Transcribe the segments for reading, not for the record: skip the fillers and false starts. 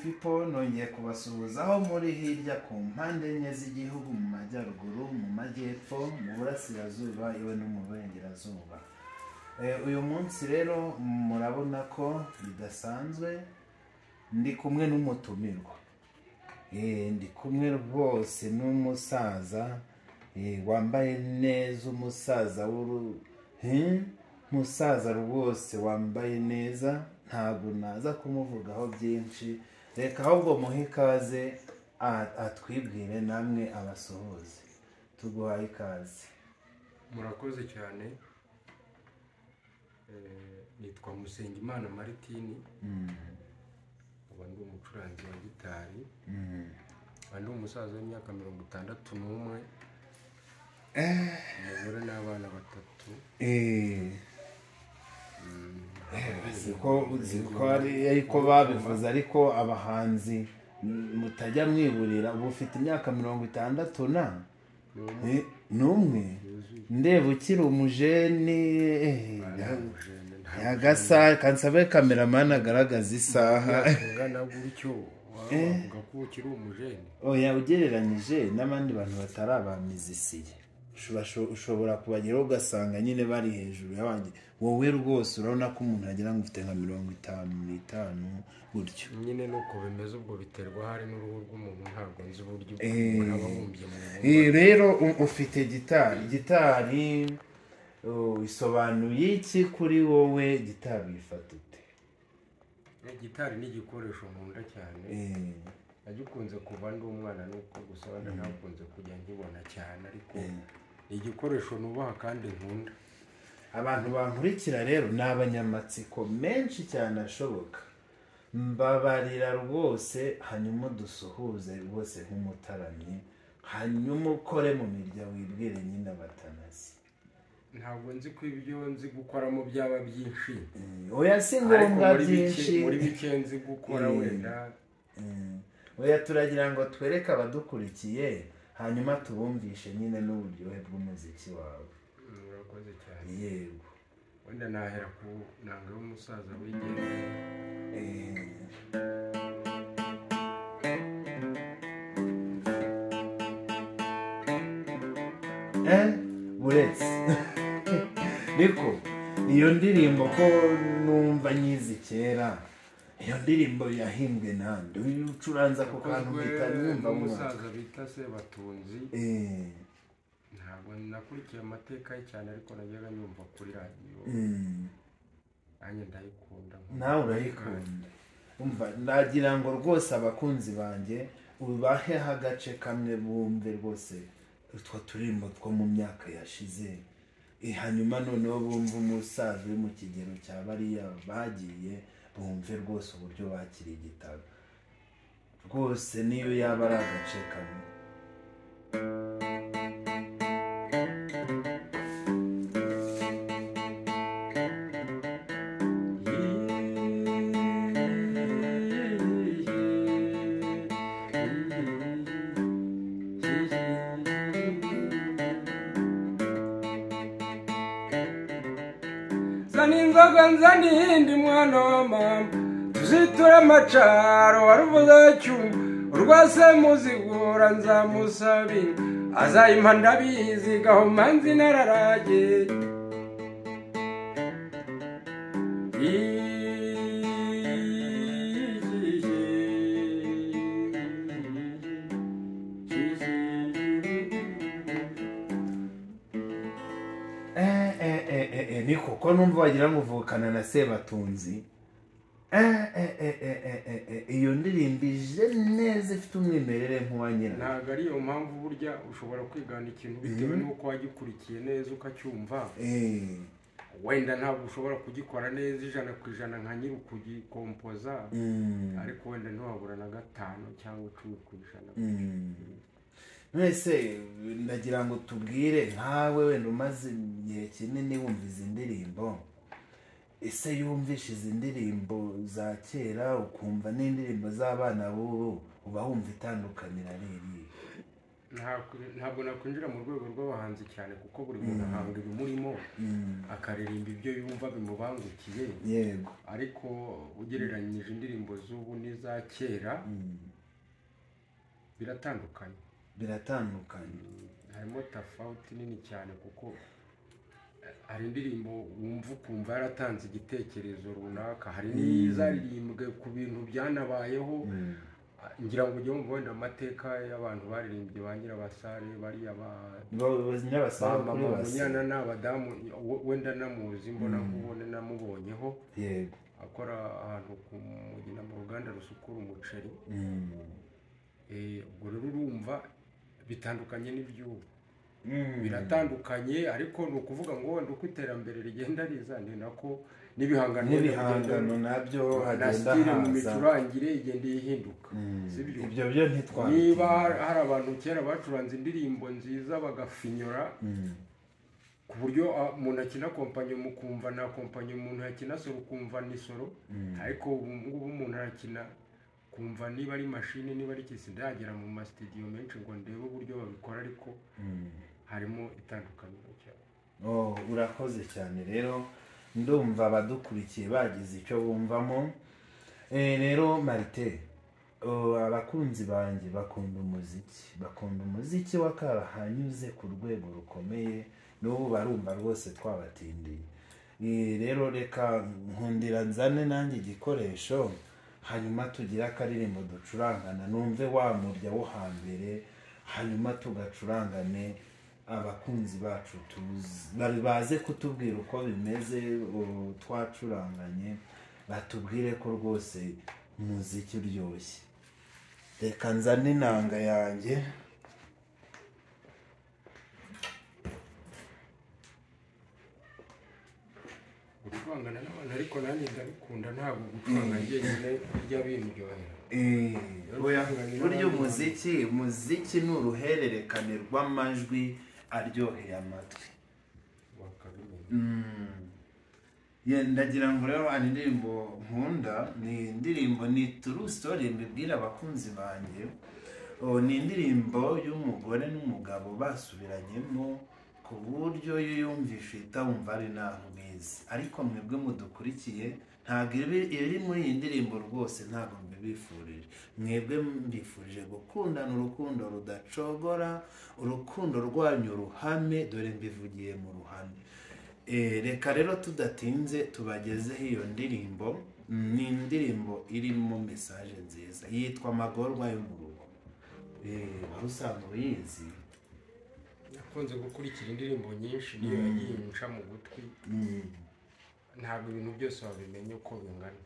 People, nongeye kubasuhuza aho muri hirya ku mpande enye z'igihugu, mu majyaruguru, mu majyepfo, mu burasirazuba, iwe no mu burengerazuba. Uyu munsi rero murabona ko bidasanzwe, ndi kumwe n'umutumirwa. Ndi kumwe rwose n'umusaza wambaye neza, umusaza musaza rwose wambaye neza. Ntabwo naza kumuvugaho byinshi, reka ahubwo muhe ikaze atwibwire namwe abasuhuze. Tuguhaye ikaze. Murakoze cyane. Nitwa Musengimana Maritini, ubu ndi umucuranzi wa gitari, ndi umusaza w'imyaka 61, umugore n'abana 3. Ko ariko babivuze, ariko abahanzi mutajya mwiburira. Ubu ufite imyaka 61 ndeba ukiri umujeni. Agasa kansabe kameramani agaragaza isaha. Oya, ugereranyije n'abandi bantu batari abamizisiye ushobora kubageraho ugasanga nyine bari hejuru y'abandi. Wowe rwose urabona ko umuntu agira ngo ufite nka 55 gutyo nyine, nuko bimeze. Ubwo biterwa hari n'uruhu rw'umuntu, ntabwo nzi uburyo ababumbye mu ibumba. Rero ufite gitari, gitari isobanuye iki kuri wowe? Gitari uyifata ute? Gitari ni igikoresho nkunda cyane, nagikunze kuva ndi umwana, nuko gusa wenda ntakunze kujya nkibona cyane, ariko ni igikoresho nubaha kandi nkunda. Abantu bankurikira rero ni abanyamatsiko menshi cyane ashoboka, mbabarira rwose, hanyuma dusuhuze rwose nk'umutaramyi, hanyuma ukore mu mirya wibwire nyine abatanazi. Ntabwo nzi ko ibyo nzi gukoramo byaba byinshi. Oya, si ngombwa byinshi, muri bike nzi gukora wenda. Oya, turagira ngo twereke abadukurikiye, hanyuma tubumvishe nyine n'uburyohe bw'umuziki wawe. Murakoze cyane. Yego, wenda nahera ku nanga y'umusaza wigendeye. Buretse niko iyo ndirimbo ko numva nyizi kera, iyo ndirimbo yahimbwe nande? Ucuranza ako kantu mpita numva umusaza bita Sebatunzi. Ntabwo nakurikiye amateka ye cyane, ariko najyaga nyumva kuri radiyo, nanjye ndayikunda. Nawe urayikunda. Umva, ndagira ngo rwose abakunzi banjye ubaheho agace kamwe bumve rwose utwo turirimbo two mu myaka yashize, hanyuma noneho bumve umusaza uri mu kigero cya bariya bagiye, bumve rwose uburyo bakiriye igitabo rwose, niyo yaba ari agace kamwe. Inzoga nzanindi mwana wa mama, tuzitura amacaro waruvuze cyuma, urwase muzigura nzamusabi azayimpa ndabizi, gahoma nzi nararage. Niko ko numva wagira ngo uvukana na Sebatunzi. Iyo ndirimbo ije neza, ifite umwimerere nk'uwa nyina. Ntabwo ari iyo mpamvu, burya ushobora kwigana ikintu bitewe n'uko wagikurikiye neza ukacyumva. Wenda ntabwo ushobora kugikora neza 100% nka nyiri ukugikompoza, ariko wenda ntiwabura na 5 cyangwa 10%. Mwese ndagira ngo tubwire nkawe wenda umaze igihe kinini wumva izi ndirimbo, ese yumvishe izi ndirimbo za kera ukumva n'indirimbo z'abana b'ubu, uba wumva itandukanira ari irihe? Ntabwo nakwinjira mu rwego rw'abahanzi cyane, kuko buri muntu ahanga ibimurimo, akaririmba ibyo yumva bimubangukiye. Yego. Ariko ugereranyije indirimbo z'ubu n'iza kera, biratandukanye. Biratandukanye. Harimo tafauti nini cyane, kuko hari indirimbo wumva ukumva yaratanze igitekerezo runaka, hari n'izaririmbwe ku bintu byanabayeho. Ngira ngo ujye wumva wenda amateka y'abantu baririmbye ba Nyirabasare, bariya ba Nyirabasare kuri Munyana n'abadamu, wenda namuzi mbona nkubone namubonyeho. Yego. Akora ahantu ku Mugina mu ruganda rusukura umuceri. Ubwo rero urumva bitandukanye n'iby'ubu. Biratandukanye, ariko ni ukuvuga ngo wenda uko iterambere rigenda riza ni nako n'ibihangano nabyo hagenda haza, mu micurangire igenda ihinduka. Sibyo? Ibyo byo ntitwabitinya. Niba hari abantu kera bacuranze indirimbo nziza bagafinyora, ku buryo umuntu akina kompanyo mukumva na kompanyo, umuntu akina solo ukumva ni solo, ariko ubu ngubu umuntu arakina kumva niba ari mashini niba ari kisi. Ndagera mu ma studio menshi ngo ndebe uburyo babikora, ariko harimo itandukaniro cyane. Urakoze cyane. Rero ndumva abadukurikiye bagize icyo bumvamo. Rero Martin, abakunzi banjye bakunda umuziki, bakunda umuziki wa karahanyuze ku rwego rukomeye, n'ubu barumva rwose twabatindiye. Rero reka nkundira nzane nanjye igikoresho, hanyuma tugire akaririmbo ducurangana, numve wa murya wo hambere, hanyuma tugacurangane, abakunzi bacu baze kutubwira uko bimeze twacuranganye, batubwire ko rwose umuziki uryoshye. Reka nzane inanga yanjye. Gucurangana n'abantu ariko nanjye ndabikunda, ntabwo gucuranga njyenyine bijya bindyohera. Burya umuziki ni uruhererekane rw'amajwi aryoheye amatwi. Ndagira ngo rero hari indirimbo nkunda, ni indirimbo ni true story mbibwira abakunzi banjye. Ni indirimbo y'umugore n'umugabo basubiranyemo, ku buryo iyo yumvishe wumva ari naho mwiza. Ariko mwebwe mudukurikiye ntabwo iri muri iyi ndirimbo rwose, ntabwo mbibifurije. Mwebwe mbifurije gukundana urukundo rudacogora, urukundo rwanyu ruhame, dore mbivugiye mu ruhame. Reka rero tudatinze tubagezeho iyo ndirimbo. Ni indirimbo irimo message nziza, yitwa Amagorwa yo mu rugo. Wari usanzwe uyizi? Nakunze gukurikira indirimbo nyinshi, niyo yagiye inca mu gutwi. Ntabwo ibintu byose wabimenya uko bingana.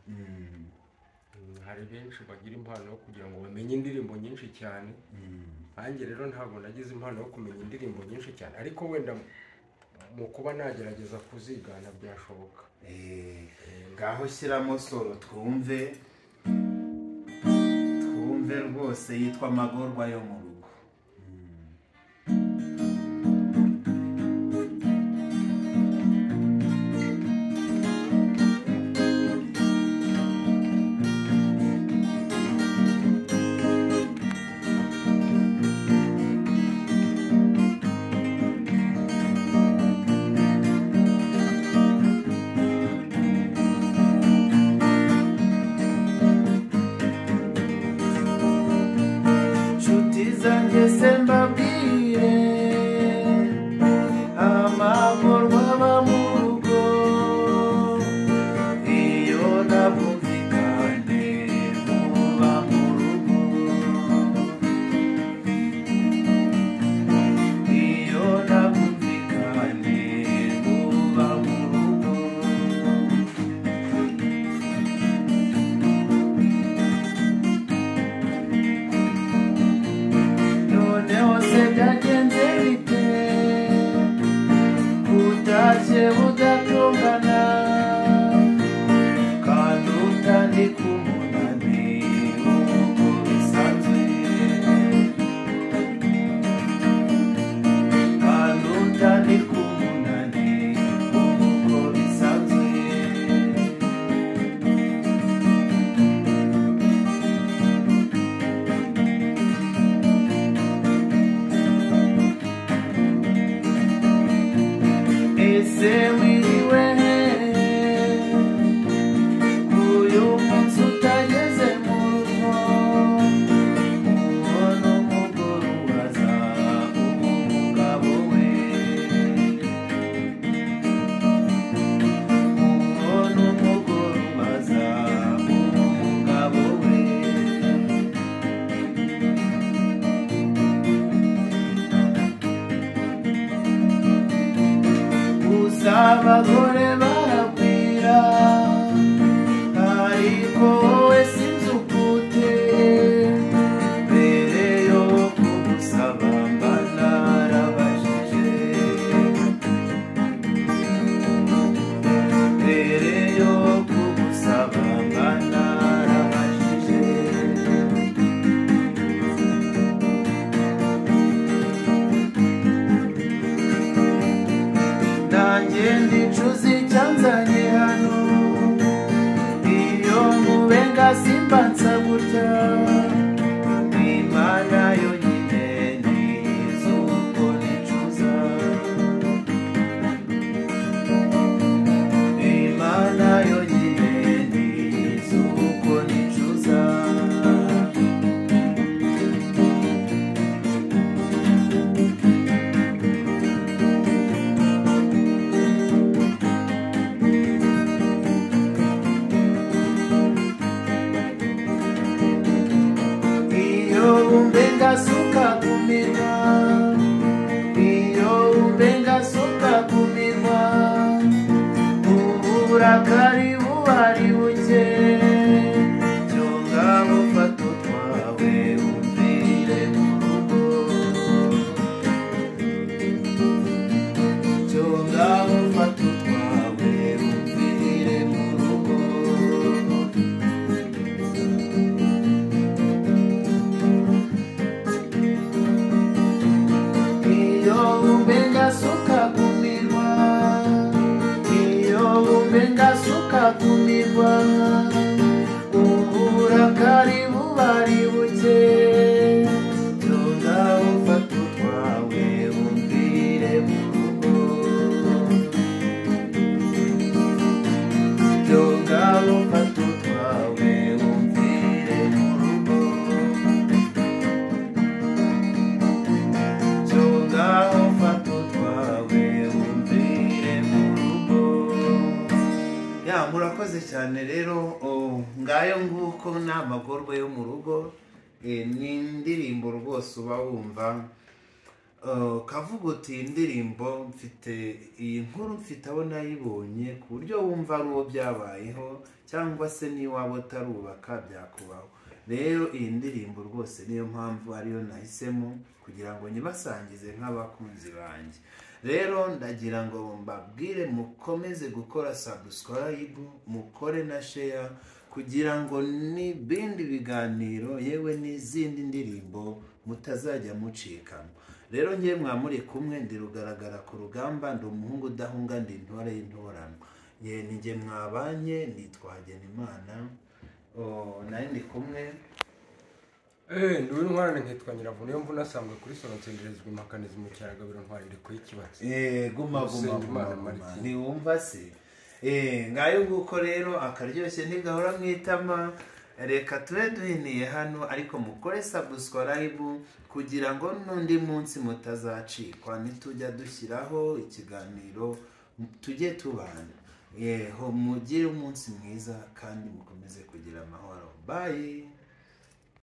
Hari benshi bagira impano yo kugira ngo bamenye indirimbo nyinshi cyane. Nanjye rero ntabwo nagize impano yo kumenya indirimbo nyinshi cyane, ariko wenda mu kuba nagerageza kuzigana byashoboka. Ngaho shyiramo solo twumve rwose, yitwa Amagorwa yo mu rugo. Abagore baragwira, ariko wowe sinzi uko uteye. Mbere yo kugusaba mba narabajije, mbere yo kugusaba mba narabajije. Nanjye ndicuza icyanzanye hano, iyo nkubenga simba nsa gutya. Imana yonyine nizi uko nicuza, Imana yonyine nizi uko nicuza. Iyo wumve ngasuka ku minwa, iyo wumve ngasuka ku minwa, uburakari buba ari buke. Cyo ngaho fata utwawe wumvire mu rugo, cyo ngaho fata utwawe wumvire mu rugo. Iyo wumve ngasuka ku minwa, iyo wumve ngasuka ku minwa, uburakari buba ari buke. Cyo ngaho fata utwawe wumvire mu rugo, cyo ngaho fata utwawe wumvire mu rugo, cyo ngaho fata utwawe wumvire mu rugo. Ya, murakoze cyane rero. Ngayo nguko ni amagorwa yo mu rugo. Ni indirimbo rwose uba wumva kavuga uti indirimbo mfite iyi nkuru, mfite abo nayibonye, ku buryo wumva ari uwo byabayeho cyangwa se n'iwaba utarubaka byakubaho. Rero iyi ndirimbo rwose niyo mpamvu ariyo nahisemo kugira ngo nyibasangize nk'abakunzi banjye. Rero ndagira ngo mbabwire mukomeze gukora subscribe, mukore na share, kugira ngo n'ibindi biganiro yewe n'izindi ndirimbo mutazajya mucikamo. Rero ngiye mwamuri kumwe, ndi Rugaragara ku rugamba, ndi umuhungu udahunga, ndi intore y'intoranwa. Ye ni njye mwabanye, nitwa Hagenimana. Nari ndi kumwe Ndi uw'intwarane nkitwa Nyiravu, niyo mvuna asangwe kuri soro nsenderezwa impakanizi mu cyaragabiro ntwari ndeko y'ikibatsi. Guma guma guma Usengimana guma Martin. Ntiwumva se? Ngayo nguko rero, akaryoshye ntigahora mu itama. Reka tube duhiniye hano, ariko mukore subscribe kugira ngo n'undi munsi mutazacikwa nitujya dushyiraho ikiganiro, tujye tubana. Yeho, mugire umunsi mwiza kandi mukomeze kugira amahoro. Bye.